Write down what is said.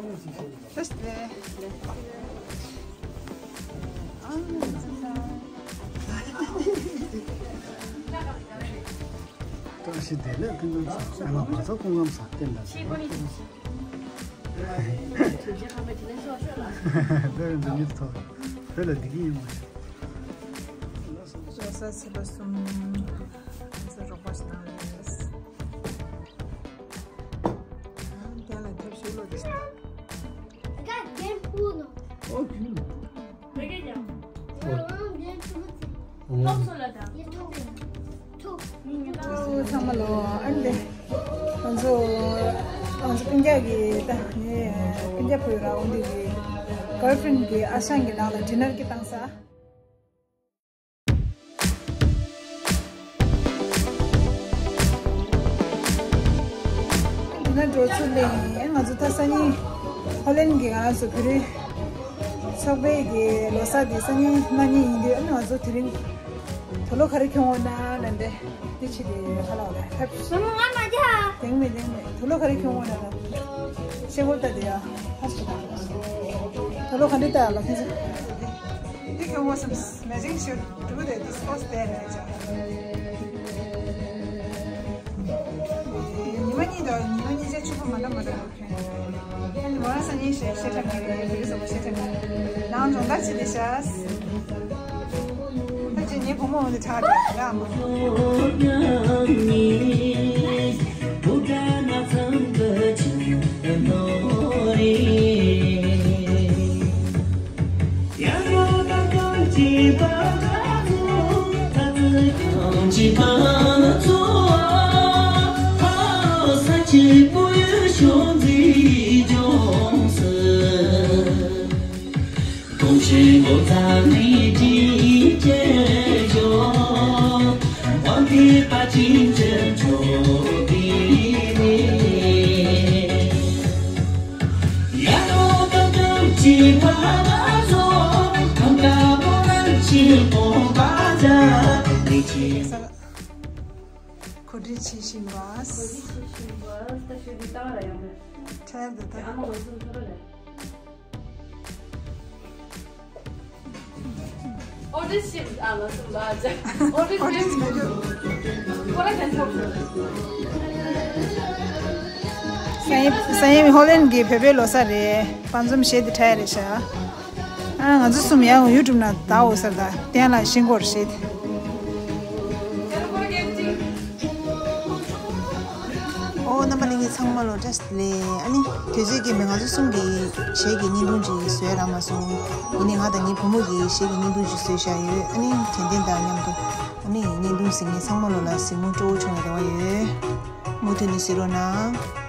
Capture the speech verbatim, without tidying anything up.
First day. བཀྲ་ཤིས་བདེ་ལེགས། སྐུ་ཁམས་བཟང་། ང་ལ་བར་ཐག་སྐུ་ཁམས་བཟང་། བསྟན་དང་། བོད་ལ་འཛུལ་ཉིད་ཐོག་བོད་ལ་བསྡད་ཀྱི་ཡིན་མ་ཤེས། རེས་གཟའ་ཚེས་པ་གསུམ་ཚེ་རོགས་པ་ཞིག་གནང་ཡོད། དེ་ལ་ཐབས་ཤེས་ལོ་དེ། ཨོ་ཁྱོད། ཨོ། ཨོ། ཚང་མ་ལོ། ཨ་ནི་ང་ཚོ་ང་ཚོ་སྤུན་ཀྱག་གི་ད་ངའི་སྤུན་ཀྱག་བུ་ར་འོ་འདི་གི་གརལ་ཕྲེན་གི་ཨ་ཞང་གི་ནང་ལ་ཌི་ནར་གི་བཏང་ས། འདི་ན་འགྲོ་ཚུལ་ལས་ང་ཚོ་ད་སང་ཉིན་ཧོ་ལན་གྱི་ང་ཚོ་བོད་རིགས་ཚོགས་པའི་གི་ལོ་གསར་དེ་སང་ཉིན་གནངས་ཉིན་ཡིན་དུས། ཨ་ནི་ང་ཚོ་དེ་རིང་དུག་ལོག་ག་རེ་གྱོན་འོང་ན་ལབ་དེ་འདི་ཕྱི་དེ་ཧ་ལ་བ་ལ་ཧབ། དེང་མེད་དེང་མེད་དུག་ལོག་ག་རེ་གྱོན་འོང་ན་ལ་ཤེ་བོར་ད་དེ་ཡ་ཧ་ཤི་ད། དུག་ལོག་ག་འདྲི་ད་ལ་ཁྱེད་ཚོ་འདི་གྱོན་འོང་སམ། མེ་ཇིང་ཤུ་དུ་དེ་དུ་སོ་སྟེ་རེ་ཅག་ཉི་མ་གཉིས་དང་ཉི་མ་གཉིས་ཆ་ཆུ་ཕོ་མ་འདྲ་མ་འདྲ་ཡོད་མཁན། ཨ་ནི་མོ་རང་སང་ཉིན་ཤེས་ཤེས་ཁྲ་མེད་རེད། བོད་རིགས་སོགས་པོ་ཤེས་ཁྲ་མེད་རེད། ནང་སྦྱོང་བརྡར་བྱེད་དེ་ཤ། ད་ཅི་ངའི་བུ་མོ་འོང་དེ་ཁྲག་རེད་ཡ་མ། གོ་སྒྲིག་བྱེད་བཞིན་པ། གོ་སྒྲིག་བྱེད་བཞིན་པ། ད་ཤོད་དུས་ད་ང་ལ་ཡང་མེད། ཁྲལ་དུ་ད། ཨ་མ་ངོ་སུམ་ཚོ་ར་ལས། ཨོ་ཌར་ཤིབ་ཨ་ལ་སུམ་ལ་ཨ་ཅག་ཨོ་ཌར་ཤིབ་ཁོ་ར་ཁན་ཐོབ། སང་ཉིན་སང་ཉིན་ཧོ་ལན་གྱི་བོད་པའི་ལོ་གསར་རེད། པང་འཛོམས་བྱེད་དེ་ཁྲལ་རེད་ཤག་ཨ་ང་ཚོ་གསུམ་ཡང་ཡུ་ཊུབ་ནང་ད་འོ་ཟེར་ད་གཏན་ལ་ཤིང་སྐོར་བྱེད། ཨོ་རྣམ་པ་ལྷན་རྒྱས་ཚང་མ་ལོ་བཀྲ་ཤིས་བདེ་ལེགས། ཨ་ནི་དུས་ཚོད་ཀྱིས་མི་ང་ཚོ་གསུམ་གྱིས་གཞས་ཀྱི་བརྙན་ཐུང་ཅིག་བཟོས་རག་མ་སོང་། ཡིན་ནའི་ང་དང་ངའི་བུ་མོ་གིས་གཞས་ཀྱི་བརྙན་ཐུང་ཅིག་བཟོས་བཞག་ཡོད། ཨ་ནི་དྲན་རྟེན་དང་མཉམ་དུ་ཨ་ནི་བརྙན་ཐུང་གཟིགས་མཁན་ཚང་མ་ལོ་ལ་གཟིགས་མོ་སྤྲོ་བོ་བྱུང་བའི་རེ་བ་ཡོད། མུ་མཐུད་ནས་གཟིགས་རོགས་གནང་།